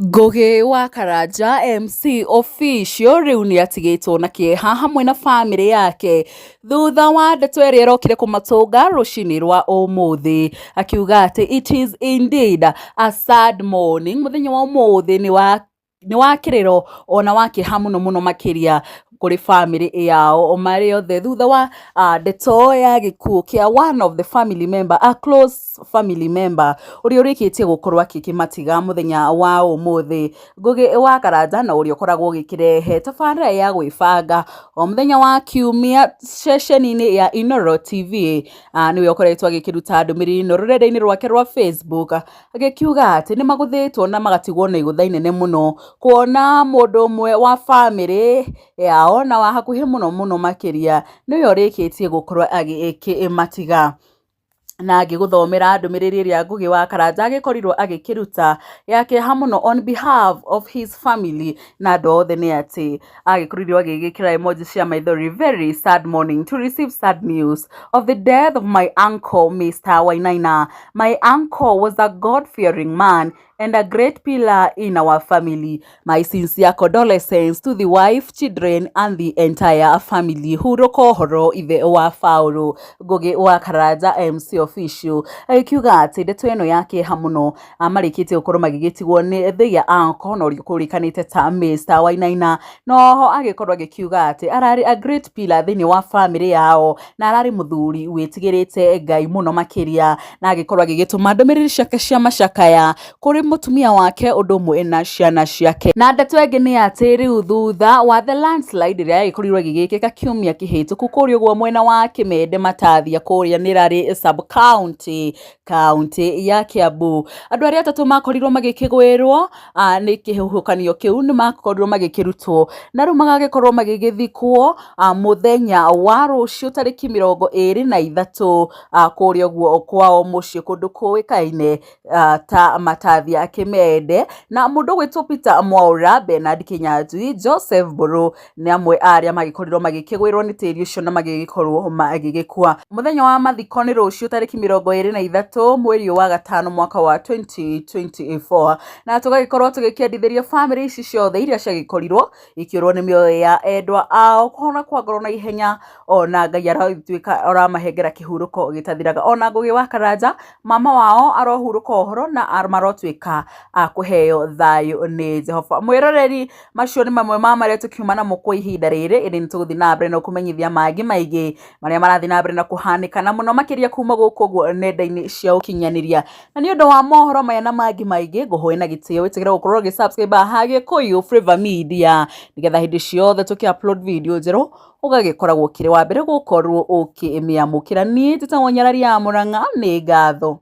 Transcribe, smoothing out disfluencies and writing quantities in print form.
Ngũgĩ wa Karanja MC Official rĩu nĩ atigĩtwo na kĩeha hamwe na bamĩrĩ yake thutha wa ndeto ĩrĩa ĩrokire kũmatũnga rũcinĩ rwa ũmũthĩ, akiuga atĩ it is indeed a sad morning. Mũthenya wa ũmũthĩ nĩ wa kĩrĩro ona wa kĩeha mũno mũno makĩria kũrĩ bamĩrĩ yao marĩ othe thutha wa ndeto ya gĩkuũ kĩa one of the family member, a close family member, ũrĩa ũrĩkĩtie gũkorwo akĩmatiga mũthenya wa ũmũthĩ. Ngũgĩ wa Karanja, na ũrĩa ũkoragwo ũgĩkĩrehe tabarĩra ya gwĩbanga o mũthenya wa Kiumia ceceni-inĩ ya Inooro TV, nĩwe ũkoretwo agĩkĩruta ndũmĩrĩri ĩno rũrenda-inĩ rwake rwa Facebook, agĩkiuga atĩ nĩ magũthĩtwo na magatigwo na igũtha inene mũno kuona mũndũ ũmwe wa bamĩrĩ yao na wa hakuhĩ mũno mũno makĩria nĩwe ũrĩkĩtie gũkorwo agĩkĩmatiga. Na ngĩgũthomera ndũmĩrĩri ĩrĩa Ngũgĩ wa Karanja agĩkorirwo agĩkĩruta ya kĩeha mũno on behalf of his family na andũ othe nĩ atĩ agĩkorirwo agĩgĩkĩra emoji cia maithori: "Very sad morning to receive sad news of the death of my uncle, Mr. Wainaina. My uncle was a God fearing man and a great pillar in our family. My sincere condolences to the wife, children and the entire family. Hurũka ũhoro, ithe wa Paul." Ngũgĩ wa Karanja MC Official agĩkiuga atĩ ndeto ĩno ya kĩeha mũno, marĩkĩtie gũkorwo magĩgĩtigwo nĩ their uncle na ũrĩa ũkũrĩkanĩte ta Mr. Wainaina. Noho agĩkorwo agĩkiuga atĩ ararĩ a great pillar thĩinĩ wa bamĩrĩ yao na ararĩ mũthuri wĩtigĩrĩte Ngai mũno makĩria, na agĩkorwo agĩgĩtũma ndũmĩrĩri ciake cia macakaya kũrĩ mũtumia wake ũndũ ũmwe na ciana ciake. Na ndeto ĩngĩ nĩ atĩ rĩu thutha wa the landslide ĩrĩa yagĩkorirwo ĩgĩgĩkĩka kiumia kĩhĩtũku kũrĩa ũguo mwena wa Kĩmende Matathia, kũrĩa nĩ sub county, kaunti ya Kiambu, andũ arĩa atatũ makorirwo magĩkĩgwĩrwo nĩ kĩhuhũkanio kĩu nĩ makorirwo magĩkĩrutwo na rĩu magagĩkorwo magĩgĩthikwo mũthenya wa rũciũ tarĩki 23 kũrĩa ũguo kwao mũciĩ kũndũ kũĩkaine ta Matathia Kĩmende. Na mũndũ ũgwĩtwo Peter Mwaura, Bernard Kinyanjui, Joseph Mburu nĩ amwe a arĩa magĩkorirwo magĩkĩgwĩrwo nĩ tĩri ũcio na magĩgĩkorwo magĩgĩkua. Mũthenya wa mathiko nĩ rũciũ tarĩki 23 mweri ũyũ wa gatano mwaka wa 2024, na tũgagĩkorwo tũgĩkĩendithĩria bamĩrĩ ici ciothe iria ciagĩkorirwo ikĩũrwo nĩ mĩoyo ya endwa ao kũhona kwa ngoro na ihenya, ona Ngai aratuĩka aramahengera kĩhurũko gĩtathiraga. Ona Ngũgĩ wa Karanja mama wao arohurũka ũhoro na marotuĩka a kũheo thayũ nĩ Jehova. Mwĩroreri, macio nĩ mamwe ma marĩa tũkiuma namo kwa ihinda rĩrĩ, ĩndĩ nĩ tũgũthiĩ na mbere na kũmenyithia mangĩ maingĩ marĩa marathiĩ na mbere na kũhanĩka na mũno makĩria kuma gũkũ ũguo nenda-inĩ cia ũkinyanĩria. Na nĩ ũndũ wa mohoro maya na mangĩ maingĩ, ngũhoe na gĩtĩo wĩtĩkĩre gũkorwo ũgĩ subscribe ha Gĩkũyũ Flavour Media, nĩgetha hĩndĩ ciothe tũkĩ upload video njerũ ũgagĩkoragwo ũkĩrĩ wa mbere gũkorwo ũkĩmĩamũkĩra. Niĩ njĩtagwo Nyarari ya Mũrang'a, nĩ ngatho.